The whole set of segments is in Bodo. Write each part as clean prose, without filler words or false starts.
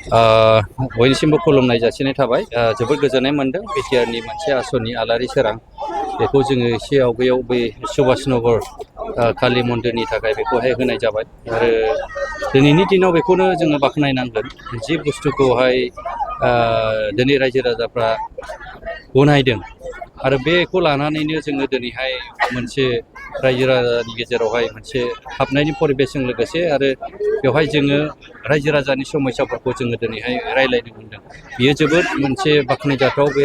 बयनिसिमबो खुलुमनाय जासिनाय थाबाय जोबोद गोजोननाय मोनदों बिटिआरनि मोनसे आसनि आलारि सोरां बेखौ जोङो एसे आवगायाव बै सुभाष नगर कालि मन्दिरनि थाखाय बेखौहाय होनाय जाबाय आरो दिनैनि दिनाव बेखौनो जोङो बाख्नायनांगोन जि बुस्थुखौहाय दिनै रायजो राजाफ्रा गनायदों आरो बेखौ लानानैनो जोङो दिनैहाय मोनसे रायजो राजानि गेजेरावहाय मोनसे हाबनायनि परिबेसजों लोगोसे आरो बेवहाय जोङो रायजो राजानि समस्याफोरखौ जोङो दिनैहाय रायज्लायनो मोनदों बियो जोबोद मोनसे बाख्नायजाथाव बे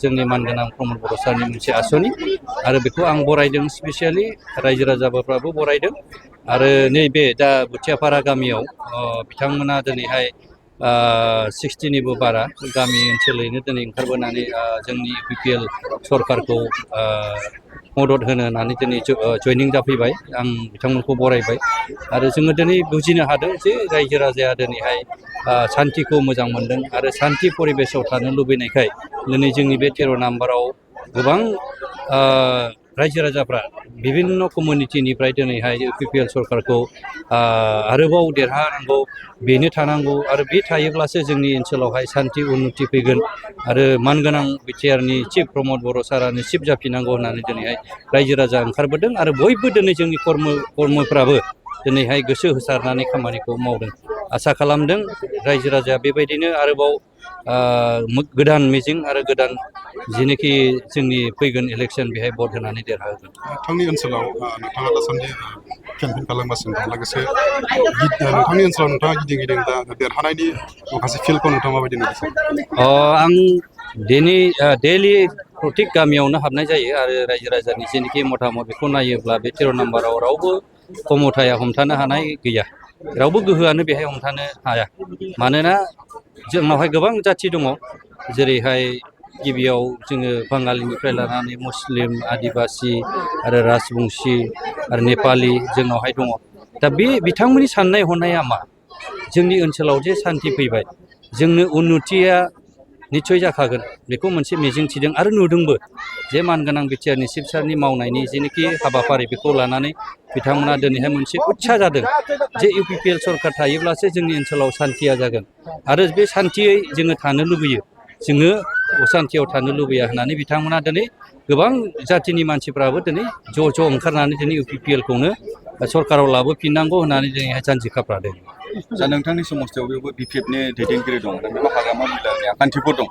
जोंनि मानगोनां प्रमद बर' सारनि मोनसे आसनि आरो बेखौ आं बरायदों स्पेसियेलि रायजो राजाफ्राबो बरायदों आरो नैबे दा बोथियाफारा गामियाव बिथांमोना दिनैहाय 60निबो बारा गामि ओनसोलैनो दिनै ओंखारबोनानै जोंनि BPL सरकारखौ मदद होनो होननानै दिनै जइनिं जाफैबाय आं बिथांमोनखौ बरायबाय आरो जोङो दिनै बुजिनो हादों जे रायजो राजाया दिनैहाय सान्तिखौ मोजां मोनदों आरो सान्ति परिबेसाव थानो लुबैनायखाय दिनै जोंनि बे 13 नाम्बाराव गोबां रायजो राजाफ्रा बिभिन्न कमिउनिटिनिफ्राय दिनैहाय UPPL सरकारखौ आरोबाव देरहानांगौ बेनो थानांगौ आरो बे थायोब्लासो जोंनि ओनसोलावहाय सान्ति उन्नति फैगोन आरो मानगोनां बिटिआरनि चिफ प्रमद बर' सारानो चिफ जाफिननांगौ होननानै दिनैहाय रायजो राजा ओंखारबोदों आरो बयबो दिनै जोंनि कर्मफ्राबो दिनैहाय गोसो होसारनानै खामानिखौ मावदों आसा खालामदों रायजो राजाया बेबायदिनो आरोबाव गोदान मिजिं आरो गोदान जेनोखि जोंनि फैगोन इलेक्सन बेहाय भट होनानै देरहागोन। नोंथांनि ओनसोलाव नोंथाङा दासान्दि केम्पेइन खालामगासिनो दं लोगोसे नोंथांनि ओनसोलाव नोंथाङा गिदिं दा देरहानायनि माखासे फिल्डखौ नोंथाङा माबायदि नुगासिनो? आं दिनै डेलि प्रटिक गामियावनो हाबनाय जायो आरो रायजो राजानि जेनोखि मतामत बेखौ नायोब्ला बे 13 नाम्बाराव रावबो खमथाया हमथानो हानाय गैया रावबो गोहोआनो बेहाय हमथानो हाया मानोना जोंनावहाय गोबां जाथि दङ जेरैहाय गिबियाव जोङो बाङालिनिफ्राय लानानै मुस्लिम आदिबासि आरो राजबंसि आरो नेपालि जोंनावहाय दङ दा बे बिथांमोननि साननाय हनाया मा जोंनि ओनसोलाव जे सान्ति फैबाय जोंनो उन्नतिया निस्सय जाखागोन बेखौ मोनसे मिजिं थिदों आरो नुदोंबो जे मानगोनां बिटिआरनि चिफ सारनि मावनायनि जेनोखि हाबाफारि बेखौ लानानै बिथांमोना दिनैहाय मोनसे उत्सा जादों जे UPPL सरकार थायोब्लासो जोंनि ओनसोलाव सान्तिया जागोन आरो बे सान्तियै जोङो थानो लुबैयो जोङो असान्तियाव थानो लुबैया होननानै बिथांमोना दिनै गोबां जाथिनि मानसिफ्राबो दिनै ज' ओंखारनानै दिनै UPPLखौनो सरकाराव लाबोफिननांगौ होननानै दिनैहाय जानजि खाफ्रादों। दा नोंथांनि समस्थियाव बेबो BPFनि दैदेनगिरि दं दा बेयाव हाग्रामा महिलारिनि आखान्थिफोर दं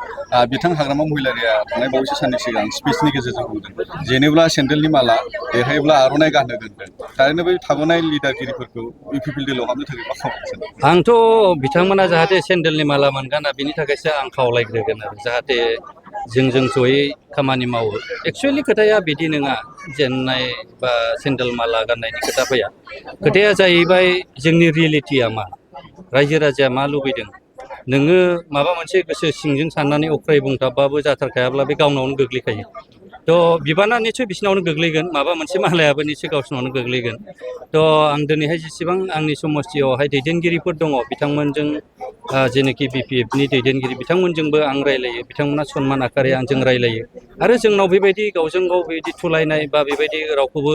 बिथां हाग्रामा महिलारिया थांनाय बावैसो साननि सिगां स्पिचनि गेजेरजों बुंदों जेनेब्ला सेन्देलनि माला देरहायोब्ला आर'नाइ गाननो दोनगोन थारैनो बै थाबोनाय लिडारगिरिफोरखौ UPPL दोलोआव हाबनो थाखाय मा खालामगासिनो? आंथ' बिथांमोना जाहाथे सेन्देलनि माला मोनगाना बिनि थाखायसो आं खावलायग्रोगोन आरो जाहाथे जों जयै खामानि मावो एक्सुवेलि खोथाया बिदि नङा जेननाय बा सेन्देल माला गाननायनि खोथा फैया खोथाया जाहैबाय जोंनि रियेलिटिया मा रायजो राजाया मा लुबैदों नोङो माबा मोनसे गोसो सिंजों साननानै अख्राय बुंथाबबाबो जाथारखायाब्ला बे गावनावनो गोग्लैखायो थ' बिबाना निस्सय बिसिनावनो गोग्लैगोन माबा मोनसे मालायाबो निस्सय गावसिनावनो गोग्लैगोन थ' आं दिनैहाय जेसेबां आंनि समस्थियावहाय दैदेनगिरिफोर दङ बिथांमोनजों जेनोखि BPFनि दैदेनगिरि बिथांमोनजोंबो आं रायलायो बिथांमोना सनमान आखारै आंजों रायलायो आरो जोंनाव बेबायदि गावजों गाव बेबायदि थुलायनाय बा बेबायदि रावखौबो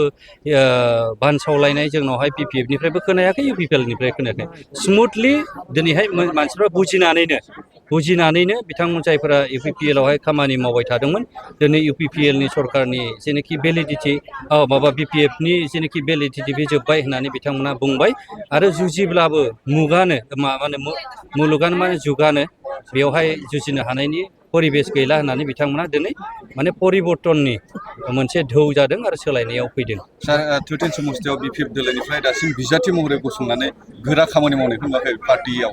बानसावलायनाय जोंनावहाय BPFनिफ्रायबो खोनायाखै UPPLनिफ्राय खोनायाखै स्मुथलि दिनैहाय मानसिफ्रा बुजिनानैनो बिथांमोन जायफोरा UPPLआवहाय खामानि मावबाय थादोंमोन दिनै UPPLनि सरकारनि जेनोखि भेलिडिटि BPFनि जेनोखि भेलिडिटि बे जोब्बाय होननानै बिथांमोना बुंबाय आरो जुजिब्लाबो मुलुगानो माने जुगानो बेवहाय जुजिनो हानायनि परिबेस गैला होननानै बिथांमोना दिनै माने परिबर्तननि मोनसे ढौ जादों आरो सोलायनायाव फैदों। सार 13 समस्थियाव BPF दोलोनिफ्राय दासिम बिजाथि महरै गसंनानै गोरा खामानि मावनायखौ नुवाखै पार्टियाव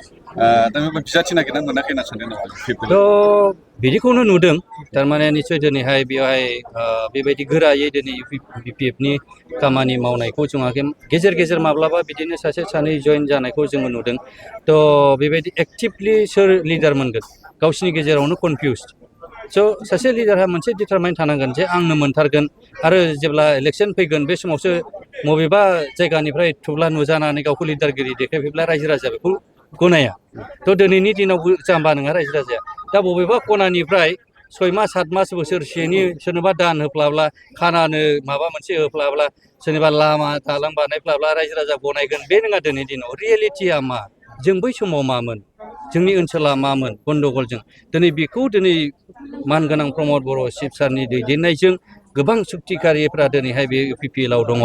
दा बे बिजाथि नागिरना मोनाखै होनना सानदों नामा BPF दोलोआ? थ' बिदिखौनो नुदों थारमाने निस्सय दिनैहाय बेवहाय बेबायदि गोरायै दिनै BPFनि खामानि मावनायखौ जोंहा गेजेर माब्लाबा बिदिनो सासे सानै जइन जानायखौ जोङो नुदों थ' बेबायदि एक्टिभलि सोर लिडार मोनगोन गावसिनि गेजेरावनो कनफिउस स' सासे लिडारहा मोनसे डिटारमाइन थानांगोन जे आंनो मोनथारगोन आरो जेब्ला इलेक्सन फैगोन बे समावसो बबेबा जायगानिफ्राय थुब्ला नुजानानै गावखौ लिडारगिरि देखायफैब्ला रायजो राजाया बेखौ गनाया थ' दिनैनि दिनाव जाम्बा नङा रायजो राजाया दा बबेबा खनानिफ्राय 6 मास 7 मास बोसोरसेनि सोरनोबा दान होफ्लाब्ला खानानो माबा मोनसे होफ्लाब्ला सोरनिबा लामा दालां बानायफ्लाब्ला रायजो राजा गनायगोन बे नङा दिनैनि दिनाव रियेलिटिया मा जों बै समाव मामोन जोंनि ओनसोला मामोन गन्दगलजों दिनै बेखौ दिनै मानगोनां प्रमद बर' चिफ सारनि दैदेननायजों गोबां सुक्तिकारिफ्रा दिनैहाय बे UPPL आव दङ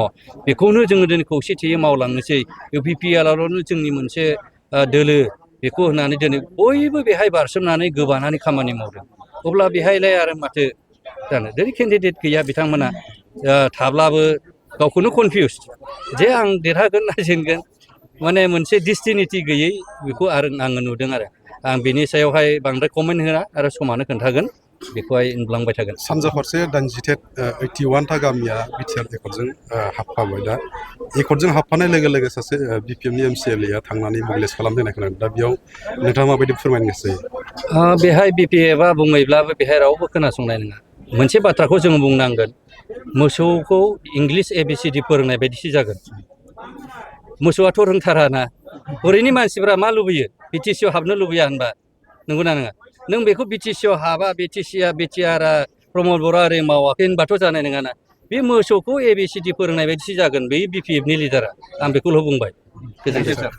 बेखौनो जोङो दिनै खौसेथियै मावलांनोसै UPPL आवनो जोंनि मोनसे दोलो बेखौ होननानै दिनै बयबो बेहाय बारसोमनानै गोबानानै खामानि मावदों अब्ला बेहायलाय आरो माथो जानो दिनै केन्डिडेट गैया बिथांमोना थाब्लाबो गावखौनो कनफिउस जे आं देरहागोन ना जेनगोन माने मोनसे डिस्टिनिटि गैयै बेखौ आङो नुदों आरो आं बेनि सायावहाय बांद्राय कमेन्ट होआ आरो समानो खोन्थागोन बेखौहाय नुलांबाय थागोन सानजा फारसे दानजिथेट 81 गामिया बिटिआर एकर्डजों हाबफाबाय दा एकर्डजों हाबफानाय लोगो लोगो सासे BPMनि MCLA आ थांनानै मोबिलाइस खालामदोंनाय खोनादों दा बेयाव नोंथाङा माबायदि फोरमायनो गोसो जायो बेहाय BPF आ बुङैब्लाबो बेहाय रावबो खोनासंनाय नङा मोनसे बाथ्राखौ जों बुंनांगोन मोसौखौ इंलिश ABCD फोरोंनाय बायदिसो जागोन मोसौआथ' रोंथाराना ओरैनो मानसिफ्रा मा लुबैयो BTC आव हाबनो लुबैया होनबा नंगौना नङा नों बेखौ BTC आव हाबा BTR आ प्रमद बर'आ ओरै मावाखै होनबाथ' जानाय नङाना बे मोसौखौ ABCD फोरोंनाय बायदिसो जागोन बै BPF नि लिडारा आं बेखौल' बुंबाय गोजोन्थों।